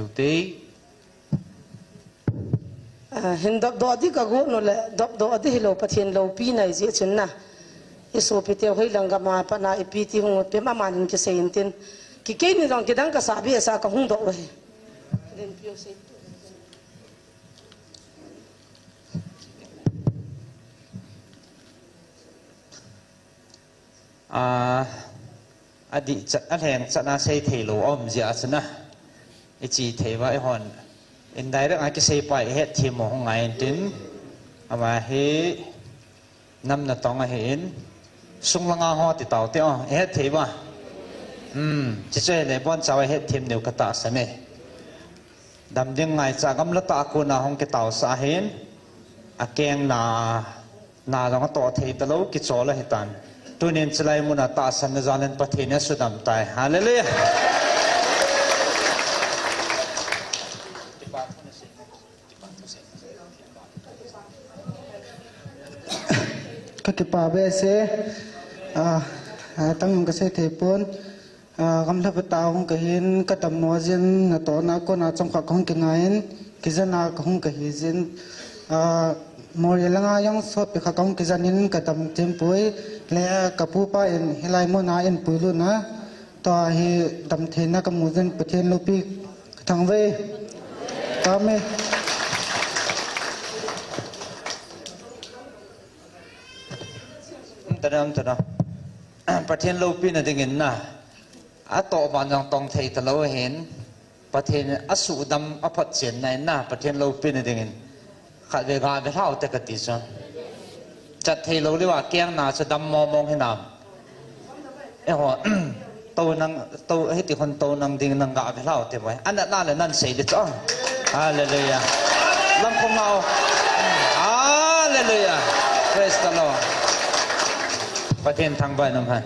Ute. ເຫັນດອບໂດອະດິກະໂກໂນແລະ ດອບໂດອະດິເຮໂລ ປະເທນໂລປີໃນເຈຊຶນນະ ເອໂຊເປເຕວເຮີຍລັງກະມາປະນາເອປີຕິຮຸງເປັມອາມານເຫັນເກເຊເຫັນເຕັນ ເກເກນິດອງເກດັງກະສາເບສາກະຮຸງດອກເວ ອາ ອະດີດຈະ ອະແຫຼງຈະນາໄຊເທໂລອອມເຈອາຊະນະ ເອຈີເທວາເອຮອນ ເອັນໄດເຣັກອາກິເຊປາຍເຮັດທີມໂມງງາຍເອັນຕິນ ອາມາເຮ ນຳນະຕອງອາເຮນ ຊຸງລະງາຮອຕິເຕົາເຕອ ເຮັດທີວາ ອືມ ຈິເຈເລບອນຊາວເຮັດທີມນິວກະຕາສະເນ ດຳດິງງາຍຈາກອຳລະຕະອາກູນາຮົງເກເຕົາສາເຮນ ອາແກງນາ ນາລອງໂຕເທຕະໂລກິໂຈລະເຮຕັນ ຕູນິນຈະໄລມຸນາຕາສັນນະຈາເລນປະເທນຍາສຸດຳຕາຍ ຮາເລລູຍາ ກະກິປາເບເຊ ອາ ອາ ຕັ້ງກະເຊເທປຸນ ອາ ກຳລັບປະຕາຫົງກະເຫັນ ກະຕຳມໍຊິນ ນະໂຕນາໂກນາ ຈົງຂອກຂອງກິນງາຍ ກິຈະນາກະຫົງກະເຮຊິນ ອາ ມໍເຣລະງາຍອງໂສດ ເປຂະກອງກິຈະນິນ ກະຕຳເຕັມປຸຍ ແລະ ກະປູປາເອັນ ເຮລາຍມໍນາເອັນປຸຍລຸນນາ ຕອເຮດຳເທນນາກະມູຊິນ ປະເທນໂລປີ ກະທັງເວ ຕາເມ ຕະນຳຕະນຳ ປະເທນໂລປີນະດິງເຫັນນະ ອາໂຕບານຍັງຕອງໄທຕະໂລເຫັນ ປະເທນອະສູດຳອະພັດເສນໃນນະ ປະເທນໂລປີນະດິງເຫັນ ຂະເວກາເວລາເອົາແຕ່ກະຕິຊະ ຈັດເທໂລລິວ່າແກງນາສະດຳມໍມອງໃຫ້ນຳ ເອໂຫ ໂຕນັງ ໂຕເຮັດຕິຄົນໂຕນັງດິງນັງກະເວລາເອົາແຕ່ໄວ້ ອັນນັ້ນນະແລະນັ້ນເສເດຊອງ ຮາເລລູຍາ ລຳຄົງເອົາ ຮາເລລູຍາ Praise the Lord ປະເທນທາງໄວ້ນຳຫັ້ນ